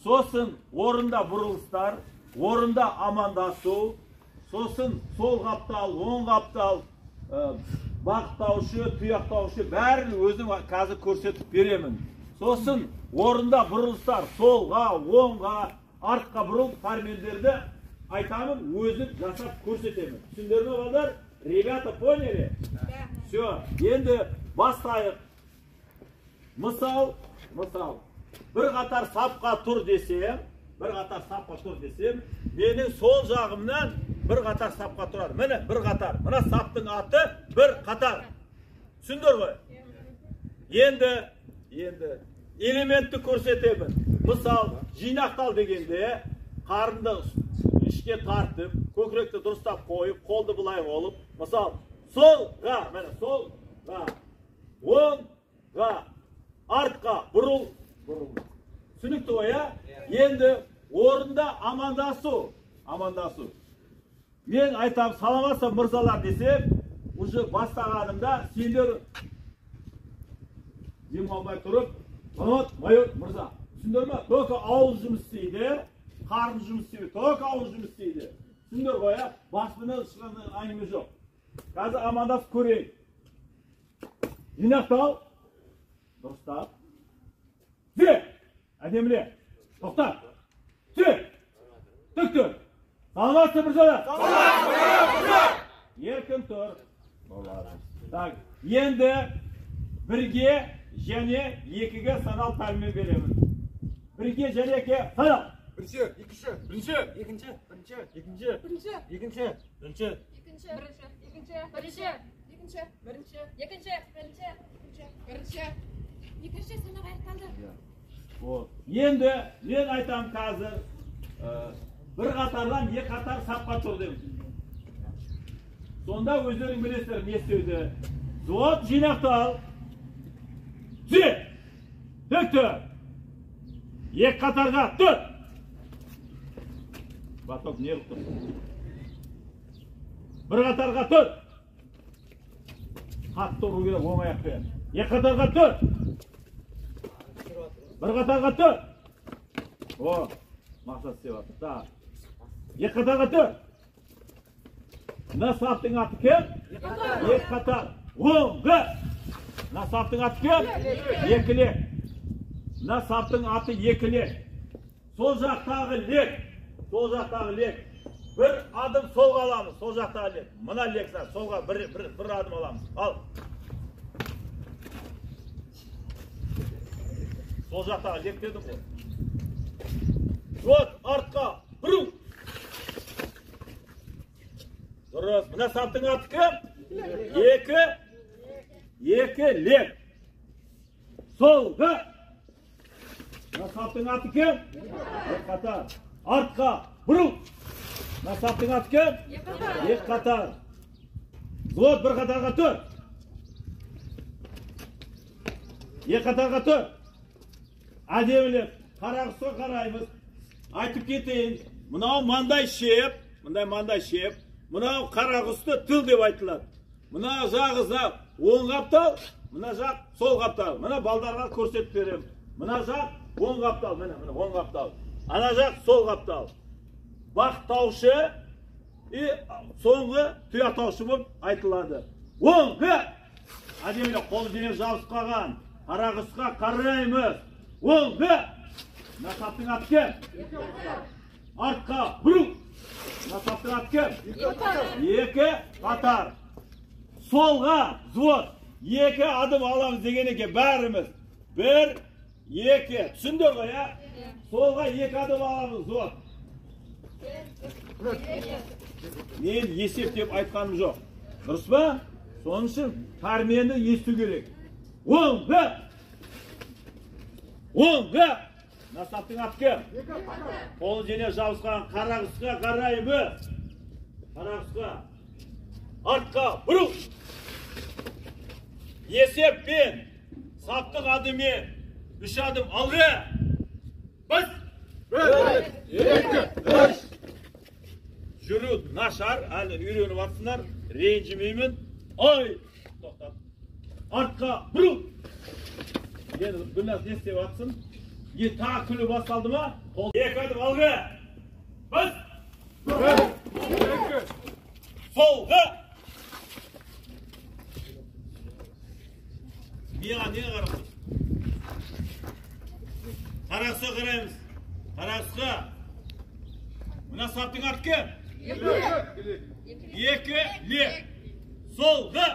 Сосын орында бұрылыстар, орында амандасу, сосын сол қаптал, оң қаптал, бағыттаушы, тұяқтаушы бәрін өзім қазір көрсетіп беремін. Сосын орында бұрылыстар, солға, оңға, артқа бұрылып пәрмендерді айтамын, өзім жасап көрсетемін. Түсіндіңдер ме, балдар? Ребята, поняли? Да. Все, енді бастайық. Мысал. Бір қатар сапқа тұр десем, менің сол жағымнан бір қатар сапқа тұрады. Міне, бір қатар. Мына саптың аты бір қатар. Түсіндіңдер ғой? Енді элементті көрсетемін. Мысал, жинақтал дегенде қарынды ішке тартып, көкіректі дұрыстап қойып, қолды былай қойып, мысал, солға, міне, солға, оңға, артқа бұрыл. Түсінікті ғой, ә? Енді орында амандасу. Мен айтам, саламатсыз мырзалар десем, уже бастағанымда сендер демалмай тұрып, саламат майор мырза. Түсіндіңдер ме? Только ауыз жұмыс істейді, қарын жұмыс істейді, только ауыз жұмыс істейді. Түсіндіңдер ғой, ә? Баспенен шыққан әңгіме жоқ. Қазір амандасып көрейік. Жинақтал, дұрыстап. Түзе, әдеміле, тоқта, түзе, тік тұр. Саламатсыз мырзалар. Саламатсыз мырза. Еркін тұр. Болады. Так, енді бірге және екіге санал пәрмен беремін. Бірге және екіге санал. Бірінші, екінші, бірінші, екінші, бірінші, екінші, Бірінші, екінші, бірінші, екінші, бірінші, екінші, бірінші, екінші, бірінші, екінші, бірінші, екінші, бірінші, екінші санақ аяқталды. Вот. Енді мен айтам қазір, бір қатардан екі қатар сапқа тұр деймін. Сонда өздерің білесіздер не істеуді. Взвод жинақтал. Түзе. Тік тұр. Екі қатарға тұр. Баток не қылып тұрсың? Бір қатарға тұр. Қатты ұру керек оң аяқпен. Екі қатарға тұр. Бір қатарға тұр. О, мақсат істеп жатыр. Так. Екі қатарға тұр. Мына саптың аты кім? Екі қатар. Оңға. Мына саптың аты кім? Екі лек. Мына саптың аты екі лек. Сол жақтағы лек. Сол жақтағы лек. Бір адым солға аламыз. Сол жақтағы лек. Мына лек солға бір адым аламыз. Ал. Сол жақтағы лек дедім ғой. Вот, артқа, бұрыл. Дұрыс. Мына саптың аты кім? Екі лек. Солға. Мына саптың аты кім? Екі қатар. Артқа, бұрыл. Мына саптың аты кім? Екі қатар. Взвод бір қатарға тұр. Екі қатарға тұр. Әдемілеп, қарағысқа қараймыз. Айтып кетейін, мынау мандай шеп, мындай мандай шеп, мынау қарағұсты тыл деп айтылады. Мына жағы оң қаптал, мына жақ сол қаптал. Мына балдарға көрсетіп беремін. Мына жақ оң қаптал, міне, міне оң қаптал. Ана жақ сол қаптал. Бақтаушы и соңғы тұяқтаушы болып айтылады. Оңға! Әдемілеп қолы дене жабысып қалған. Қарағұсқа қараймыз. Оңға! Мына саптың аты кім? Артқа бұрыл. Мына саптың аты кім? Екі қатар. Солға взвод. Екі адым аламыз деген екен бәріміз. Бір, екі. Түсіндіңдер ғой, ә? Солға екі адым аламыз взвод. Мен есеп деп айтқаным жоқ. Дұрыс па? Соның үшін пәрменді есту керек. Оңға! Оңға! Мына саптың аты кім? Қолы дене жабысқан қарағұсқа қараймыз. Қарағұсқа. Артқа бұрыл. Есеппен, саптық адыммен үш адым алға. Бас! 1, 2, 3. Жүру нашар, әлі үйреніп жатсыңдар. Ренжімеймін. Ай! Тоқтат. Артқа бұрыл. Енді Гүлназ не істеп жатсың? Не тағы күлу басталды ма? Екі адым алға. Бас. Екі. Солға. Миға не қарап тұрсың? Қарақұсқа қараймыз. Қарақұсқа. Мына саптың аты кім? Екі. Екі лек. Солға.